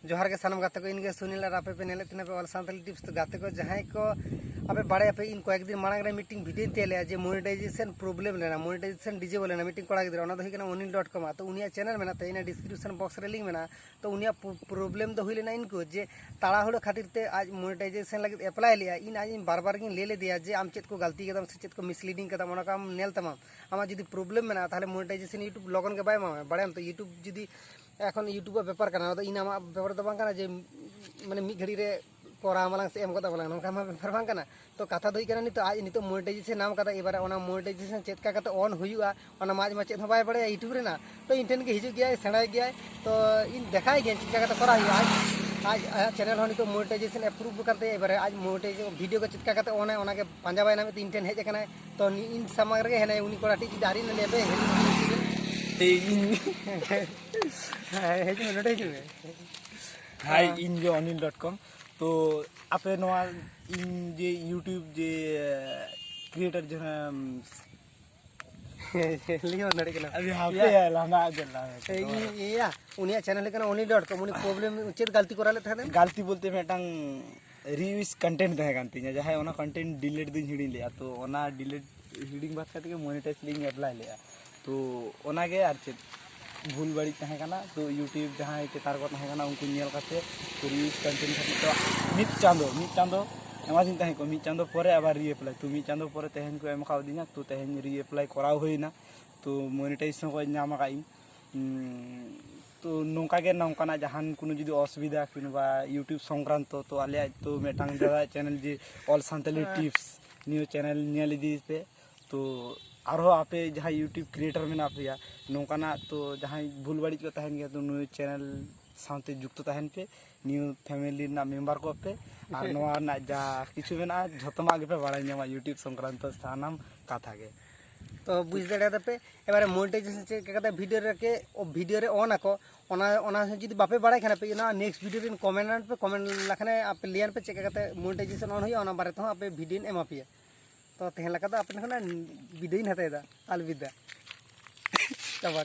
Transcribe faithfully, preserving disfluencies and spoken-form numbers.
ᱡᱚᱦᱟᱨ ᱜᱮ ᱥᱟᱱᱟᱢ ᱜᱟᱛᱮ ᱠᱚ, ᱤᱧ ᱜᱮ ᱥᱩᱱᱤᱞ ᱟᱨ ᱟᱯᱮ ᱯᱮ ᱧᱮᱞᱮᱫ ᱛᱟᱦᱮᱱᱟ ᱯᱮ All Santali Tips᱾ ᱛᱚ ᱜᱟᱛᱮ ᱠᱚ, ᱡᱟᱦᱟᱸᱭ ᱠᱚ ᱟᱯᱮ ᱵᱟᱲᱟᱭᱟᱯᱮ, ᱤᱧ ᱠᱚᱭᱮᱠ ᱫᱤᱱ ᱢᱟᱲᱟᱝ ᱨᱮ ᱢᱤᱫᱴᱤᱝ video ᱧ ᱛᱮᱭᱟᱨ ᱞᱮᱜᱼᱟ ᱡᱮ monetization problem ᱞᱮᱱᱟ, monetization disable ᱞᱮᱱᱟ ᱢᱤᱫᱴᱤᱝ ᱠᱚᱲᱟ ᱜᱤᱫᱽᱨᱟᱹ, ᱚᱱᱟ ᱫᱚ ᱦᱩᱭᱩᱜ ᱠᱟᱱᱟ ᱚᱱᱤᱞ dot com ᱟᱜ᱾ ᱛᱚ ᱩᱱᱤᱭᱟᱜ channel ᱢᱮᱱᱟᱜ ᱛᱟᱭᱟ, ᱤᱧᱟᱹᱜ description box ᱨᱮ link ᱢᱮᱱᱟᱜᱼᱟ᱾ ᱛᱚ ᱩᱱᱤᱭᱟᱜ ᱯᱨᱚ-, problem ᱫᱚ ᱦᱩᱭ ᱞᱮᱱᱟ ᱤᱱᱠᱩ ᱡᱮ ᱛᱟᱲᱟᱦᱩᱲᱟᱹ ᱠᱷᱟᱹᱛᱤᱨ ᱛᱮ ᱟᱡ monetization ᱞᱟᱹᱜᱤᱫ apply ᱞᱮᱜᱼᱟ᱾ ᱤᱧ ᱟᱡ ᱤᱧ ᱵᱟᱨ ᱵᱟᱨ ᱜᱤᱧ ᱞᱟᱹᱭ ᱞᱮᱫᱮᱭᱟ ᱡᱮ ᱟᱢ ᱪᱮᱫ ᱠᱚ ᱜᱟᱞᱛᱤ ᱠᱟᱫᱟᱢ ᱥᱮ ᱪᱮᱫ ᱠᱚ misleading ᱠᱟᱫᱟᱢ, ᱚᱱᱟ ᱠᱚ ᱟᱢ ᱧᱮᱞ ᱛᱟᱢᱟᱢ᱾ ᱟᱢᱟᱜ ᱡᱩᱫᱤ problem ᱢᱮᱱᱟᱜᱼᱟ, ᱛᱟᱦᱚᱞᱮ monetization YouTube ᱞᱚᱜᱚᱱ ᱜᱮ ᱵᱟᱭ ᱮᱢᱟᱢᱟ᱾ ᱵᱟᱲᱟᱭᱟᱢ ᱛᱚ, YouTube ᱡᱩᱫᱤ ᱮᱠᱷᱚᱱ YouTube ᱟᱜ ᱵᱮᱯᱟᱨ ᱠᱟᱱᱟ, ᱚᱱᱟ ᱫᱚ ᱤᱧ ᱟᱢᱟᱜ ᱵᱮᱯᱟᱨ ᱫᱚ ᱵᱟᱝ ᱠᱟᱱᱟ ᱡᱮ ᱢᱟᱱᱮ ᱢᱤᱫ ᱜᱷᱟᱹᱲᱤᱡ ᱨᱮ ᱠᱚᱨᱟᱣ ᱟᱢᱟᱞᱟᱝ ᱥᱮ ᱮᱢ ᱜᱚᱫ ᱟᱢᱟᱞᱟᱝ, ᱱᱚᱝᱠᱟ ᱢᱟ ᱵᱮᱯᱟᱨ ᱵᱟᱝ ᱠᱟᱱᱟ᱾ ᱛᱚ ᱠᱟᱛᱷᱟ ᱫᱚ ᱦᱩᱭᱩᱜ ᱠᱟᱱᱟ, ᱱᱤᱛᱚᱜ ᱟᱡ ᱱᱤᱛᱚᱜ monetization ᱧᱟᱢ ᱠᱟᱫᱟ, ᱮᱵᱟᱨᱮ ᱚᱱᱟ monetization ᱪᱮᱫ ᱞᱮᱠᱟ ᱠᱟᱛᱮ on ᱦᱩᱭᱩᱜᱼᱟ, ᱚᱱᱟ ᱢᱟ ᱟᱡ ᱢᱟ ᱪᱮᱫ ᱦᱚᱸ ᱵᱟᱭ ᱵᱟᱲᱟᱭᱟ YouTube ᱨᱮᱱᱟᱜ᱾ ᱛᱚ ᱤᱧ ᱴᱷᱮᱱ ᱜᱮ ᱦᱤᱡᱩᱜ ᱜᱮᱭᱟᱭ, ᱥᱮᱬᱟᱭ ᱜᱮᱭᱟᱭ᱾ ᱛᱚ ᱤᱧ ᱫᱮᱠᱷᱟᱭ ᱜᱤᱭᱟᱹᱧ ᱪᱮᱫ ᱞᱮᱠᱟ ᱠᱟᱛᱮ ᱠᱚᱨᱟᱣ ᱦᱩᱭᱩᱜᱼᱟ᱾ ᱟᱡ, ᱟᱡ, ᱟᱭᱟᱜ channel ᱦᱚᱸ ᱱᱤᱛᱚᱜ monetization approve ᱠᱟᱱ ᱛᱟᱭᱟ, ᱮᱵᱟᱨᱮ ᱟᱡ monetization video ᱠᱚ ᱪᱮᱫ ᱞᱮᱠᱟ ᱠᱟᱛᱮ on ᱟᱭ, ᱚᱱᱟᱜᱮ ᱯᱟᱸᱡᱟ ᱵᱟᱭ ᱧᱟᱢᱮᱫ ᱛᱮ ᱤᱧ ᱴᱷᱮᱱ ᱦᱮᱡ ᱟᱠᱟᱱᱟᱭ᱾ ᱛᱚ ᱤᱧ ᱥᱟᱢᱟᱝ ᱨᱮᱜᱮ ᱦᱮᱱᱟᱭᱟ ᱩᱱᱤ ᱠᱚᱲᱟ ᱴᱤᱡ, ᱡᱩᱫᱤ ᱟᱨᱤᱧ ᱞᱟᱹᱭᱟ ᱯᱮ, ᱦᱮᱡ ᱤᱧ ᱦᱮᱸ, ᱦᱤᱡᱩᱜ ᱢᱮ, ᱱᱚᱰᱮ ᱦᱤᱡᱩᱜ ᱢᱮ᱾ ᱦᱟᱭ, ᱦᱮᱸ᱾ ᱤᱧ ᱜᱮ ᱚᱱᱤᱞ dot com᱾ ᱛᱚ ᱟᱯᱮ ᱱᱚᱣᱟ ᱤᱧ ᱡᱮ YouTube ᱡᱮ creator ᱡᱟᱦᱟᱸ ᱞᱤᱧ ᱦᱚᱸ ᱫᱟᱲᱮᱭᱟᱜ ᱠᱟᱱᱟ᱾ ᱟᱵᱤ ᱦᱟᱯᱮ ᱤᱭᱟ᱾ ᱞᱟᱸᱫᱟ ᱟᱫᱮ ᱞᱟᱸᱫᱟ ᱛᱮ ᱤᱭᱟ, ᱩᱱᱤᱭᱟᱜ channel ᱦᱩᱭᱩᱜ ᱠᱟᱱᱟ ᱚᱱᱤᱞ dot com᱾ ᱩᱱᱤ problem ᱪᱮᱫ ᱜᱟᱞᱛᱤ ᱠᱚᱨᱟᱣ ᱞᱮᱫ ᱛᱟᱦᱮᱸᱫ? ᱜᱟᱞᱛᱤ ᱵᱚᱞᱛᱮ ᱢᱤᱫᱴᱟᱝ reuse content ᱛᱟᱦᱮᱸ ᱠᱟᱱ ᱛᱤᱧᱟ, ᱡᱟᱦᱟᱸᱭ ᱚᱱᱟ content delete ᱫᱩᱧ ᱦᱤᱲᱤᱧ ᱞᱮᱫᱼᱟ᱾ ᱛᱚ ᱚᱱᱟ delete ᱦᱤᱲᱤᱧ ᱵᱟᱫ ᱠᱟᱛᱮ ᱜᱮ monetize ᱞᱤᱧ apply ᱞᱮᱫᱼᱟ᱾ ᱛᱚ ᱚᱱᱟᱜᱮ ᱟᱨ ᱪᱮᱫ ᱵᱷᱩᱞ ᱵᱟᱹᱲᱤᱡ ᱛᱟᱦᱮᱸ ᱠᱟᱱᱟ᱾ ᱛᱚ YouTube ᱡᱟᱦᱟᱸᱭ ᱪᱮᱛᱟᱱ ᱨᱮᱠᱚ ᱛᱟᱦᱮᱸ ᱠᱟᱱᱟ, ᱩᱱᱠᱩ ᱧᱮᱞ ᱠᱟᱛᱮ reuse content ᱠᱷᱟᱹᱛᱤᱨ ᱛᱮ ᱢᱤᱫ ᱪᱟᱸᱫᱚ, ᱢᱤᱫ ᱪᱟᱸᱫᱚ ᱮᱢᱟᱫᱤᱧ ᱛᱟᱦᱮᱸ ᱠᱚ, ᱢᱤᱫ ᱪᱟᱸᱫᱚ ᱯᱚᱨᱮ ᱟᱵᱟᱨ reapply᱾ ᱛᱚ ᱢᱤᱫ ᱪᱟᱸᱫᱚ ᱯᱚᱨᱮ ᱛᱮᱦᱮᱧ ᱠᱚ ᱮᱢ ᱠᱟᱣᱫᱤᱧᱟ᱾ ᱛᱚ ᱛᱮᱦᱮᱧ reapply ᱠᱚᱨᱟᱣ ᱦᱩᱭᱱᱟ᱾ ᱛᱚ monetize ᱦᱚᱸ ᱧᱟᱢ ᱟᱠᱟᱫ ᱤᱧ᱾ ᱩᱸ, ᱛᱚ ᱱᱚᱝᱠᱟ ᱜᱮ, ᱱᱚᱝᱠᱟᱱᱟᱜ ᱡᱟᱦᱟᱱ ᱠᱳᱱᱳ ᱡᱩᱫᱤ ᱚᱥᱩᱵᱤᱫᱷᱟ ᱠᱤᱝᱵᱟ YouTube ᱥᱚᱝᱠᱨᱟᱱᱛᱚ, ᱛᱚ ᱟᱞᱮᱭᱟᱜ ᱛᱚ ᱢᱤᱫᱴᱟᱝ ᱫᱟᱫᱟ channel ᱡᱮ All Santali ᱦᱮᱸ᱾ Tips, ᱱᱤᱭᱟᱹ channel ᱧᱮᱞ ᱤᱫᱤ ᱯᱮ᱾ ᱛᱚ ᱟᱨᱦᱚᱸ ᱟᱯᱮ ᱡᱟᱦᱟᱸᱭ YouTube creator ᱢᱮᱱᱟᱜ ᱯᱮᱭᱟ, ᱱᱚᱝᱠᱟᱱᱟᱜ ᱛᱚ ᱡᱟᱦᱟᱸᱭ ᱵᱷᱩᱞ ᱵᱟᱹᱲᱤᱡ ᱠᱚ ᱛᱟᱦᱮᱱ ᱜᱮᱭᱟ, ᱛᱚ ᱱᱩᱭ channel ᱥᱟᱶᱛᱮ ᱡᱩᱠᱛᱚ ᱛᱟᱦᱮᱱ ᱯᱮ, ᱱᱤᱭᱟᱹ family ᱨᱮᱱᱟᱜ member ᱠᱚᱜ ᱯᱮ, ᱟᱨ ᱱᱚᱣᱟ ᱨᱮᱱᱟᱜ ᱡᱟ ᱠᱤᱪᱷᱩ ᱢᱮᱱᱟᱜᱼᱟ, ᱡᱷᱚᱛᱚᱢᱟᱜ ᱜᱮᱯᱮ ᱵᱟᱲᱟᱭ ᱧᱟᱢᱟ YouTube ᱥᱚᱝᱠᱨᱟᱱᱛᱚ ᱥᱟᱱᱟᱢ ᱠᱟᱛᱷᱟ ᱜᱮ᱾ ᱛᱚ ᱵᱩᱡᱽ ᱫᱟᱲᱮᱭᱟᱫᱟ ᱯᱮ, ᱮᱵᱟᱨᱮ monetization ᱪᱮᱫ ᱞᱮᱠᱟ ᱠᱟᱛᱮ video ᱨᱮ ᱠᱮ, video ᱨᱮ on ᱟᱠᱚ, ᱚᱱᱟ, ᱚᱱᱟ ᱦᱚᱸ ᱡᱩᱫᱤ ᱵᱟᱯᱮ ᱵᱟᱲᱟᱭ ᱠᱷᱟᱱ ᱯᱮ, ᱚᱱᱟ next video ᱨᱮ comment ᱟᱱ ᱯᱮ, comment ᱞᱮᱠᱷᱟᱱ ᱟᱯᱮ ᱞᱟᱹᱭ ᱟᱱ ᱯᱮ ᱪᱮᱫ ᱞᱮᱠᱟ ᱠᱟᱛᱮ monetization on ᱦᱩᱭᱩᱜᱼᱟ, ᱚᱱᱟ ᱵᱟᱨᱮ ᱛᱮᱦᱚᱸ ᱟᱯᱮ video ᱧ ᱮᱢᱟ ᱯᱮᱭᱟ᱾ ᱛᱚ ᱛᱮᱦᱮᱧ ᱞᱮᱠᱟ ᱫᱚ ᱟᱯᱮ ᱴᱷᱮᱱ ᱠᱷᱚᱱᱟᱜ ᱵᱤᱫᱟᱹᱭ ᱤᱧ ᱦᱟᱛᱟᱣ ᱮᱫᱟ, ᱟᱞᱵᱤᱫᱟ᱾ ᱪᱟᱵᱟ᱾